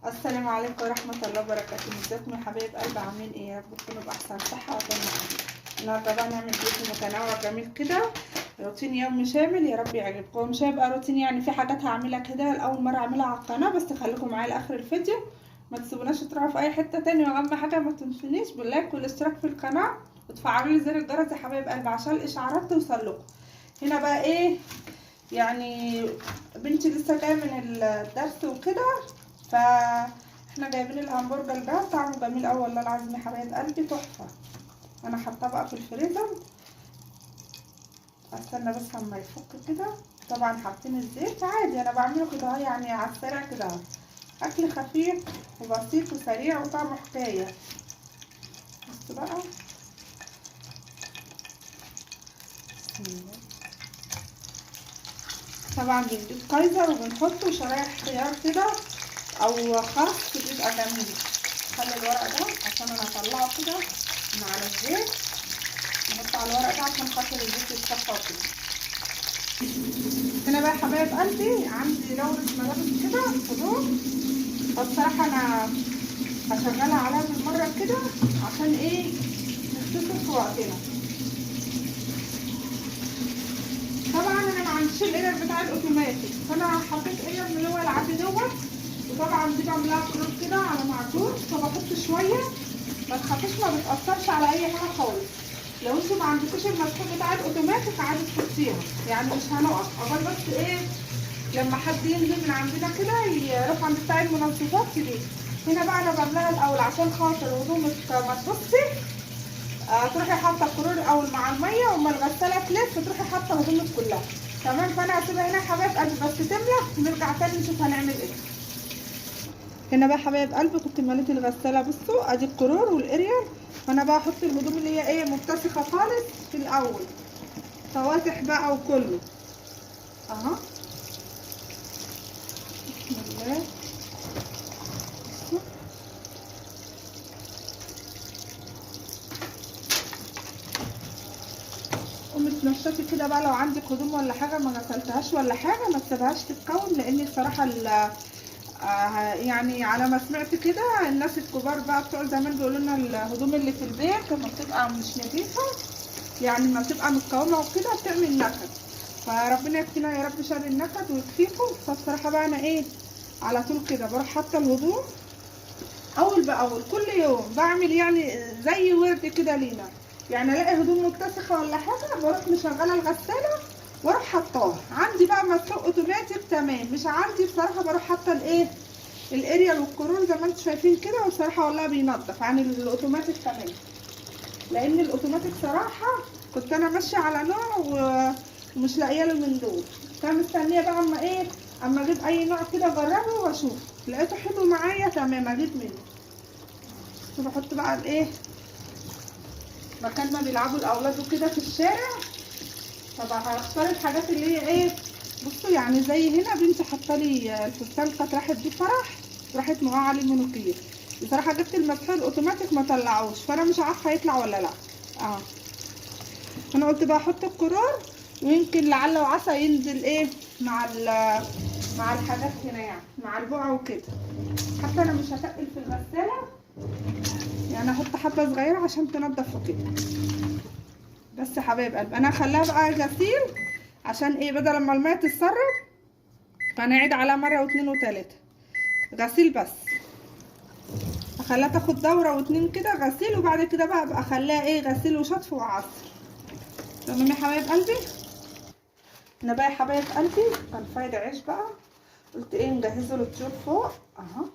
السلام عليكم ورحمة الله وبركاته. ازيكم يا حبايب قلبي؟ عاملين ايه؟ يا رب تكونوا بأحسن صحة وتمام. النهارده بقى نعمل فيديو متنوع جميل كده، روتين يومي شامل، يا رب يعجبكم. مش هيبقى روتين يعني، في حاجات هعملها كده لأول مرة اعملها على القناة، بس خليكم معايا لآخر الفيديو، ما تسيبوناش تروحوا في اي حتة تاني. واهم حاجة ما تنسونيش بال like والاشتراك في القناة وتفعلوا لي زر الجرس يا حبايب قلبي عشان الاشعارات توصل لكم. هنا بقى ايه يعني، بنتي لسه جاية من الدرس وكده، فاحنا جايبين الهمبرجر ده، طعمه جميل قوي والله العظيم يا حبايب قلبي، تحفة. انا حاطاه بقى في الفريزر، استنى بس اما يفك كده. طبعا حاطين الزيت عادي، انا بعمله كده يعني على السريع كده، اكل خفيف وبسيط وسريع وطعمه حكاية. بصوا بقى، بسم الله. طبعا بنجيب كايزر وبنحطه شرايح خيار كده او خس، بيبقى جميل. خلي الورق ده عشان انا هطلعه كده من على الزيت، نحط على الورق ده عشان خاطر الزيت يتصفى وكده. هنا بقى يا حبايب قلبي عندي دورة ملابس كده هدوم، فبصراحة انا هشغلها عليها بالمرة كده عشان ايه، نختصر في وقتنا. طبعا انا ما عنديش القرر بتاع الاوتوماتيك، فانا حطيت قرر من اللي هو العادي دوت، وطبعا دي بعملها كلور كده على معجون، فبحط شوية، ما تخافيش ما بتاثرش على اي حاجة خالص. لو انتوا ما عندكوش المسحوق بتاع الاوتوماتيك عادي تحطيها، يعني مش هنقف عقبال بس ايه لما حد ينزل من عندنا كده يروح عند بتاع المنظفات دي. هنا بقى انا بملاها الاول عشان خاطر هدومك ما تبصي، تروحي حاطه الكلور الاول مع المية، وما الغسالة تلف تروحي حاطه هدومك كلها، تمام. فانا هسيبها هنا يا حبايب قلبي بس تملى، ونرجع تاني نشوف هنعمل ايه. هنا بقى حبايب قلبي كنت مليت الغسالة، بصوا ادي الكلور والاريال. فانا بقى احط الهدوم اللي هي ايه متسخه خالص في الاول، فواتح بقى وكله اهو، بسم الله. قومي تنشطي كده بقى، لو عندك هدوم ولا حاجة ما غسلتهاش ولا حاجة ما تسيبهاش تتكون، لان الصراحة يعني على ما سمعت كده الناس الكبار بقى بتوع زمان بيقولوا لنا الهدوم اللي في البيت لما بتبقى مش نظيفة، يعني لما بتبقى متكومه وكده بتعمل نكد، فربنا يكفينا يا رب شر النكد ويكفيكم. فبصراحة بقى انا ايه على طول كده بروح حاطه الهدوم اول باول كل يوم، بعمل يعني زي ورد كده لينا، يعني الاقي هدوم متسخه ولا حاجة بروح مشغله الغسالة واروح حطاها. عندي بقى مسحوق اوتوماتيك تمام، مش عندي بصراحة بروح حاطه الايه الاريال والكرون زي ما انتم شايفين كده، وبصراحة والله بينضف عن الاوتوماتيك تمام، لان الاوتوماتيك صراحة كنت انا ماشية على نوع ومش لاقيه له من دول، فمستنيه بقى اما ايه اما اجيب اي نوع كده اجربه واشوف، لقيته حلو معايا تمام اجيب منه. بحط بقى الايه مكان ما بيلعبوا الاولاد وكده في الشارع. طبعا هختار الحاجات اللي هي ايه، بصوا يعني زي هنا بنتي حاطه لي الفستان كانت راحت بيه فرح، راحت معاه عليه منوكير، بصراحة جبت المسحوق الاوتوماتيك ما طلعوش، فانا مش عارفه هيطلع ولا لا. انا قلت بقى احط الكرور ويمكن لعل وعسى ينزل ايه مع مع الحاجات هنا، يعني مع البقع وكده. حتى انا مش هتقل في الغسالة، يعني احط حبه صغيرة عشان تنضف وكده. بس يا حبايب قلبي انا هخليها بقى غسيل عشان ايه، بدل ما المية تتسرب فانا اعيد عليها مرة واتنين وتلاتة غسيل، بس اخليها تاخد دوره واتنين كده غسيل، وبعد كده بقى ابقى اخليها ايه غسيل وشطف وعصر. تمام يا حبايب قلبي. انا بقى يا حبايب قلبي كان فايد عيش بقى، قلت ايه نجهزه للطيور فوق اهو.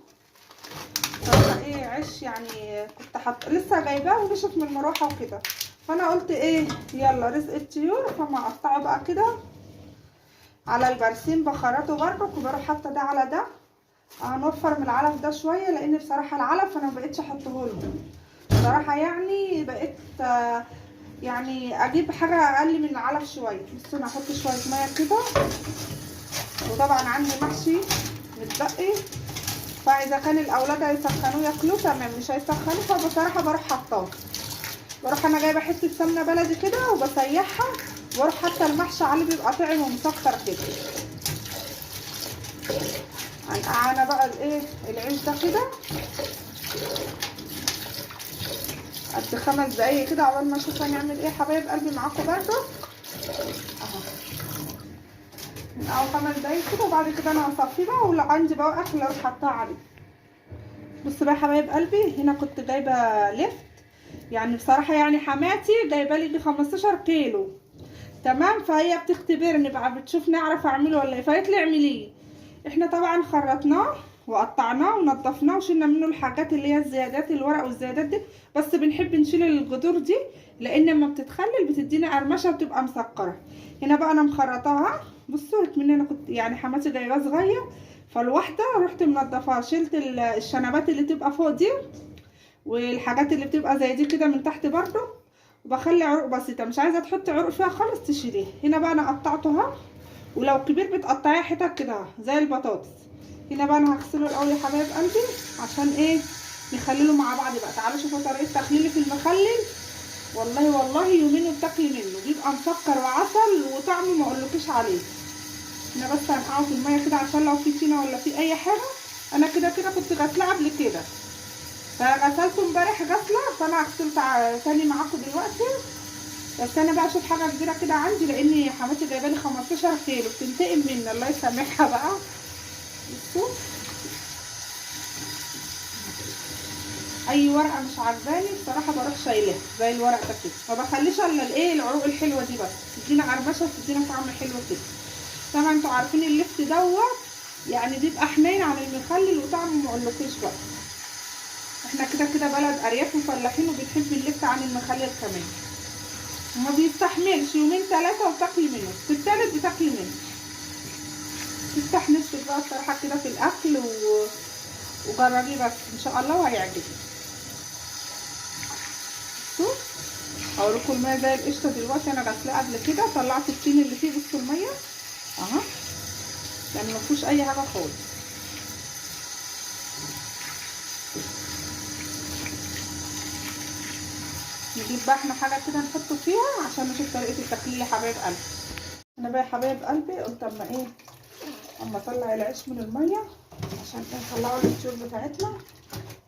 صراحة ايه عيش يعني كنت حاطه لسه جايباه ونشف من المروحة وكده، فانا قلت ايه يلا رزق الطيور، فما اقطعه بقى كده على البرسيم بخرطه برضك، وبروح حاطه ده على ده. هنوفر من العلف ده شوية، لان بصراحة العلف انا مبقتش احطه لهم بصراحة، يعني بقيت يعني اجيب حاجة اقل من العلف شوية. بصوا انا هحط شوية مية كده، وطبعا عندي محشي متبقي، فاذا كان الاولاد هيسخنوه ياكلوه تمام، مش هيسخنوه فبصراحة بروح حطاه. بروح انا جايبه حتة سمنه بلدي كده وبسيحها، واروح حاطه المحشي عليه بيبقى طعم ومسكر كده. انا بقى الايه العيش العيش ده كده قد 5 دقايق كده عقبال ما اشوف هنعمل ايه حبايب قلبي معاكم برده اهو. نقعه 5 دقايق كده، وبعد كده انا هصفيه بقى، ولو عندي بقى اكل اروح حطاه عليه. بصوا بقى يا حبايب قلبي، هنا كنت جايبه لفت، يعني بصراحة يعني حماتي جايبه لي 15 كيلو، تمام. فهي بتختبرني بقى، بتشوفني اعرف اعمله ولا ايه، فقالت لي اعمليه. احنا طبعا خرطناه وقطعناه ونضفناه وشلنا منه الحاجات اللي هي الزيادات، الورق والزيادات دي، بس بنحب نشيل الجذور دي لان لما بتتخلل بتدينا قرمشه وبتبقى مسكره. هنا بقى انا مخرطاها، بصوا اتمنى انا كنت يعني حماتي جايباه صغير، فالواحده رحت منضفاها، شلت الشنبات اللي تبقى فوق دي والحاجات اللي بتبقى زي دي كده من تحت برضو، وبخلي عروق بسيطة، مش عايزه تحطي عروق فيها خالص تشيليها. هنا بقى انا قطعتها، ولو كبير بتقطعيها حتت كده زي البطاطس. هنا بقى انا هغسله الاول يا حبايب قلبي عشان ايه نخلله مع بعض بقى. تعالوا شوفوا طريقه تخليلي في المخلل، والله والله يومين وبتاكلي منه، بيبقى مسكر وعسل وطعمه ما اقولكيش عليه. انا بس هنقعه في المية كده عشان لو في طينه ولا في اي حاجة. انا كده كده كنت غسلاه قبل كده، فغسلته امبارح غسله، فانا هغسله تاني معاكم دلوقتي. بس انا بقى اشوف حاجة كبيرة كده عندي، لان حماتي جايبه لي 15 كيلو، بتنتقم مني الله يسامحها بقى. بصوا اي ورقة مش عجباني بصراحة بروح شايلها زي الورق ده كده، ما بخليش الا الايه العروق الحلوة دي بس، تدينا قرمشه وتدينا طعم حلو كده. طبعا انتوا عارفين اللفت دوت يعني بيبقى حنين عن المخلل وطعمه ما اقولكوش بقى. احنا كده كده بلد ارياف وفلاحين وبنحب اللفت عن المخلل كمان، وما بيستحملش يومين 3 وتاكلي منه، في الثالث بتاكلي منه. تفتح نفسك بقى الصراحة كده في الاكل وجربيه بس ان شاء الله وهيعجبك. بصوا هوريكم المية زي القشطه دلوقتي، انا غسلاه قبل كده، طلعت الطين اللي فيه. بصوا المية اهو، يعني ما فيهوش اي حاجة خالص. نجيب بقى احنا حاجة كده نحطه فيها عشان نشوف طريقه التخليل يا حبايب قلبي. انا بقى يا حبايب قلبي قلت اما ايه، اما اطلع العيش من المية عشان ايه نطلعه للطيور بتاعتنا،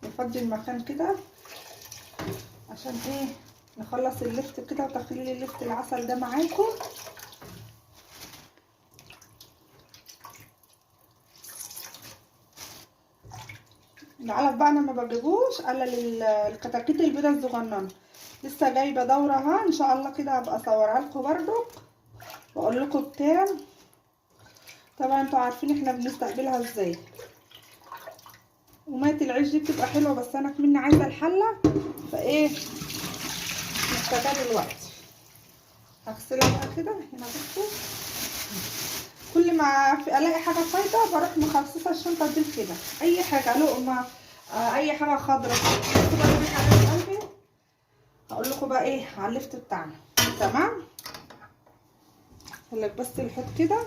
نفضي المكان كده عشان ايه نخلص اللفت كده وتخليل اللفت العسل ده معاكم. العلف بقى انا ما بجيبوش الا للكتاكيت البيضة الصغننه، لسه جايبه دوره اهو ان شاء الله كده هبقى اصورها لكم برده واقول لكم بكام. طبعا انتوا عارفين احنا بنستقبلها ازاي. ومية العيش دي بتبقى حلوة، بس انا كمان عايزه الحلة فايه محتاجاها دلوقتي. هغسلها بقى كده هنا. بصوا كل ما في الاقي حاجة فايضه بروح مخصصة الشنطة دي كده، اي حاجة لقمة، اي حاجة خضرا. بصوا بقى دي حبايب قلبي، هقول لكم بقى ايه على اللفت بتاعنا. تمام، خليك بس الحوض كده.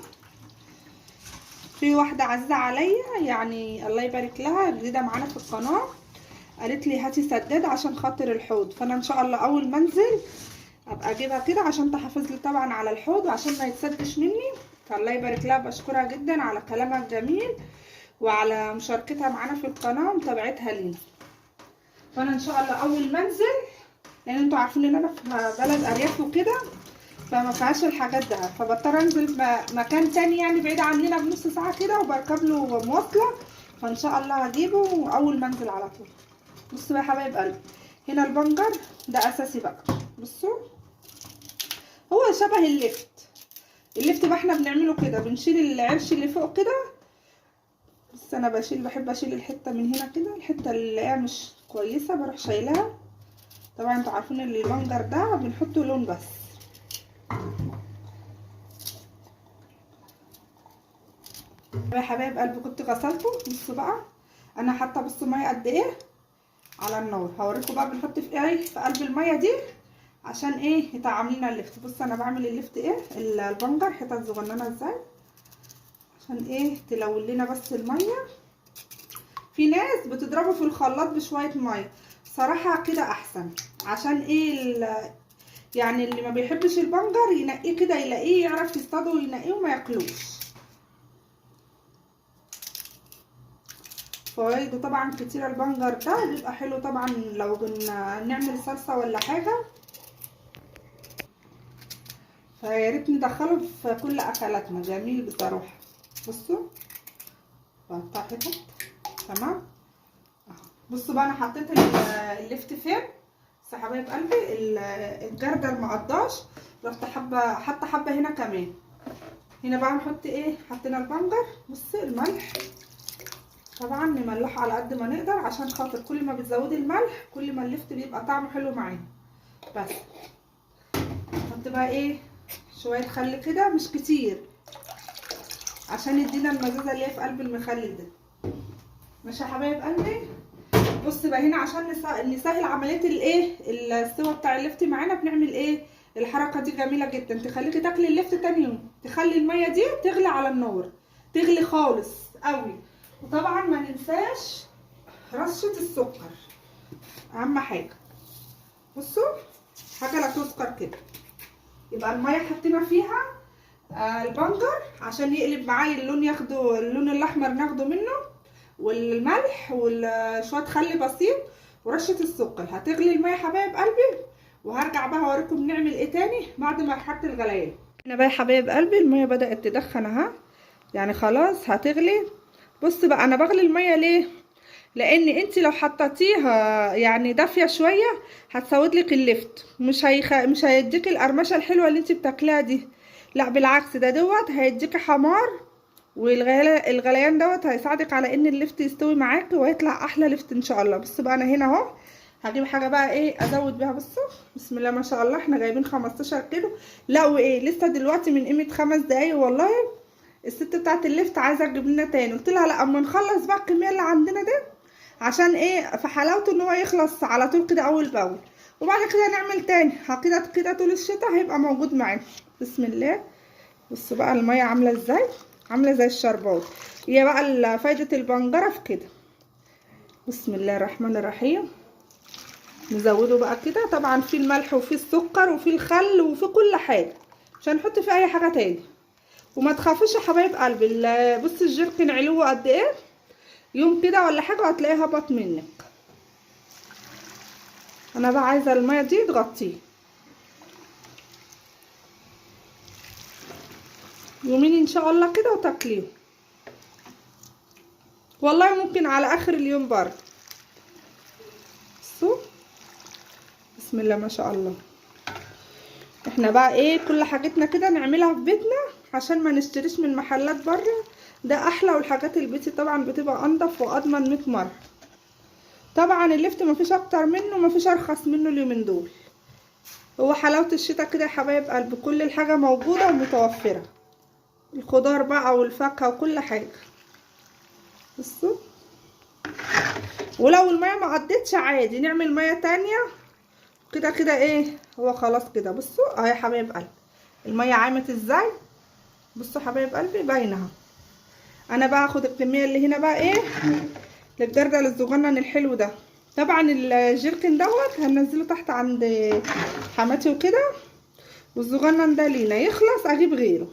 في واحدة عزيزه عليا يعني الله يبارك لها، جديدة معانا في القناة، قالت لي هاتي سداد عشان خاطر الحوض، فانا ان شاء الله اول ما انزل ابقى اجيبها كده عشان تحافظ لي طبعا على الحوض وعشان ما يتسدش مني. فالله يبارك لها، بشكرها جدا على كلامها الجميل وعلى مشاركتها معانا في القناة ومتابعتها لينا. فانا ان شاء الله اول ما انزل، لان انتوا عارفين ان انا في بلد ارياف وكده فما فيهاش الحاجات ده، فبضطر انزل مكان تاني يعني بعيد عننا بنص ساعة كده وبركب له مواصلة، فان شاء الله هجيبه اول ما انزل على طول. بصوا بقى يا حبايب قلبي، هنا البنجر ده اساسي بقى. بصوا هو شبه اللفت، اللفت بقى احنا بنعمله كده، بنشيل العرش اللي فوق كده، بس انا بشيل، بحب اشيل الحتة من هنا كده، الحتة اللي هي مش كويسة بروح شايلها. طبعا انتوا عارفين ان البنجر ده بنحطه لون بس. يا حبايب قلبي كنت غسلته. بصوا بقى انا حاطه بصوا مية قد ايه على النار، هوريكم بقى بنحط في ايه في قلب المية دي عشان ايه يطعم لنا اللفت. بصوا انا بعمل اللفت ايه البنجر حتت صغننه ازاي عشان ايه تلون لنا بس المية. في ناس بتضربه في الخلاط بشوية مية، صراحة كده احسن، عشان ايه يعني اللي ما بيحبش البنجر ينقيه كده، يلاقيه يعرف يصطاده وينقيه وما ياكلوش. فوائده طبعا كتيرة البنجر ده، بيبقى حلو طبعا لو بنعمل صلصه ولا حاجة، فيا ريت ندخله في كل اكلاتنا، جميل بصراحة. بصوا بقطع حتت. تمام. بصوا بقى انا حطيت اللفت فين بس يا حبايب قلبي، الجردل ما قضاش، رحت حبه حاطه حبه هنا كمان. هنا بقى نحط ايه؟ حطينا البنجر. بصي الملح طبعا نملحه على قد ما نقدر، عشان خاطر كل ما بتزودي الملح كل ما اللفت بيبقى طعمه حلو معانا. بس نحط بقى ايه؟ شوية خل كده، مش كتير، عشان يدينا المزازه اللي هي في قلب المخلل ده. ماشي يا حبايب قلبي. بص بقى هنا عشان نسهل عملية الايه السوا بتاع اللفت معانا، بنعمل ايه؟ الحركة دي جميلة جدا، تخليكي تاكلي اللفت تاني يوم. تخلي المية دي تغلي على النار، تغلي خالص قوي. وطبعا ما ننساش رشه السكر، اهم حاجة. بصوا حاجة لا تذكر كده. يبقى المية حطينا فيها البنجر عشان يقلب معايا اللون، ياخده اللون الاحمر ناخده منه، والملح وشوية خل بسيط ورشه السكر. هتغلي المية يا حبايب قلبي، وهرجع بقى اوريكم نعمل ايه تاني بعد مرحلة الغليان. هنا بقى يا حبايب قلبي المية بدات تدخن اهي، يعني خلاص هتغلي. بص بقى انا بغلي المية ليه؟ لان انت لو حطيتيها يعني دافيه شوية هتسود لك اللفت، مش هيديك القرمشه الحلوة اللي انت بتاكليها دي، لا بالعكس ده دوت هيديكي حمار، والغليان دوت هيساعدك على ان اللفت يستوي معاكي وهيطلع احلى لفت ان شاء الله. بصوا بقى انا هنا اهو هجيب حاجة بقى ايه ازود بيها. بصوا بسم الله ما شاء الله احنا جايبين 15 كيلو، لا وايه لسه دلوقتي من قيمة 5 دقايق والله الست بتاعت اللفت عايزه تجيب لنا تاني. قلت لها لا اما نخلص بقى الكمية اللي عندنا ده، عشان ايه في حلاوته ان هو يخلص على طول كده اول باول، وبعد كده نعمل تاني كده كده طول الشتاء هيبقى موجود معانا. بسم الله. بصوا بقى المية عامله ازاي، عامله زي الشربات. هي بقى فايده البنجره في كده. بسم الله الرحمن الرحيم. نزوده بقى كده، طبعا في الملح وفي السكر وفي الخل وفي كل حاجة، مش هنحط فيه اي حاجة تاني. وما تخافوش يا حبايب قلبي، بصي الجيركن علوه قد ايه، يوم كده ولا حاجة وهتلاقيها هبط منك. انا بقى عايزه المية دي تغطيه يومين ان شاء الله كده وتاكليه، والله ممكن على اخر اليوم برضه. بصوا بسم الله ما شاء الله. احنا بقى ايه كل حاجتنا كده نعملها في بيتنا عشان ما نشتريش من محلات بره، ده احلى. والحاجات البيتي طبعا بتبقى انضف واضمن 100 مرة. طبعا اللفت مفيش اكتر منه، مفيش ارخص منه اليومين دول. هو حلاوة الشتاء كده يا حبايب قلب، كل الحاجة موجودة ومتوفره، الخضار بقى والفاكهه وكل حاجة. بصوا ولو المية ما عدتش عادي نعمل مية تانية كده كده ايه هو خلاص كده. بصوا اهي يا حبايب قلبي المية عامت ازاي، بصوا حبايب قلبي باينة اهو. انا بقى هاخد الكمية اللي هنا بقى ايه للجردل الصغنن الحلو ده. طبعا الجيركن دوت هنزله تحت عند حماتي وكده، والصغنن ده لينا يخلص اجيب غيره.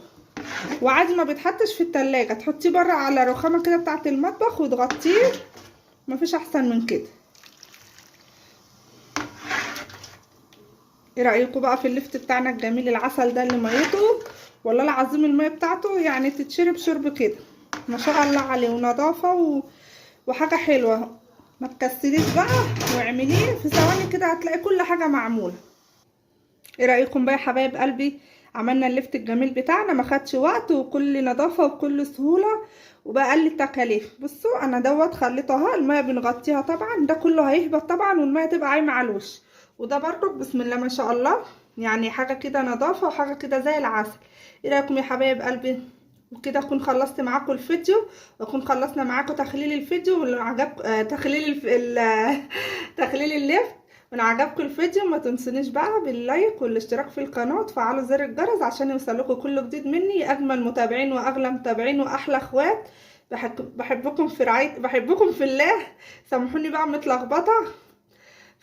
وعادي ما بيتحطش في التلاجة، تحطيه بره على رخامه كده بتاعه المطبخ وتغطيه، مفيش احسن من كده. ايه رايكم بقى في اللفت بتاعنا الجميل العسل ده اللي ميته والله العظيم المية بتاعته يعني تتشرب شرب كده ما شاء الله عليه، ونظافه وحاجه حلوة. ما تكسليش بقى واعمليه في ثواني كده هتلاقي كل حاجة معمولة. ايه رايكم بقى يا حبايب قلبي؟ عملنا اللفت الجميل بتاعنا، ما خدش وقت وكل نظافة وكل سهولة وبأقل التكاليف. بصوا انا دوت خليته اهو، المية بنغطيها طبعا، ده كله هيهبط طبعا والمية تبقى عايمه على الوش. وده برضو بسم الله ما شاء الله يعني حاجة كده نظافة وحاجه كده زي العسل. ايه رايكم يا حبايب قلبي؟ وكده اكون خلصت معاكم الفيديو، واكون خلصنا معاكم تخليل الفيديو. واللي عجبكم تخليل تخليل اللفت. وان عجبكم الفيديو ما تنسونيش بقى بال like والاشتراك في القناة وتفعلوا زر الجرس عشان يوصلكم كل جديد مني. اجمل متابعين واغلى متابعين واحلى اخوات، بحبكم في رعاية، بحبكم في الله. سامحوني بقى متلخبطه،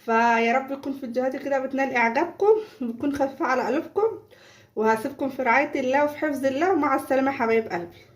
فيا رب يكون فيديوهاتي كده بتنال اعجابكم وبتكون خفيفة على قلوبكم. وهسيبكم في رعاية الله وفي حفظ الله، ومع السلامة يا حبايب قلبي.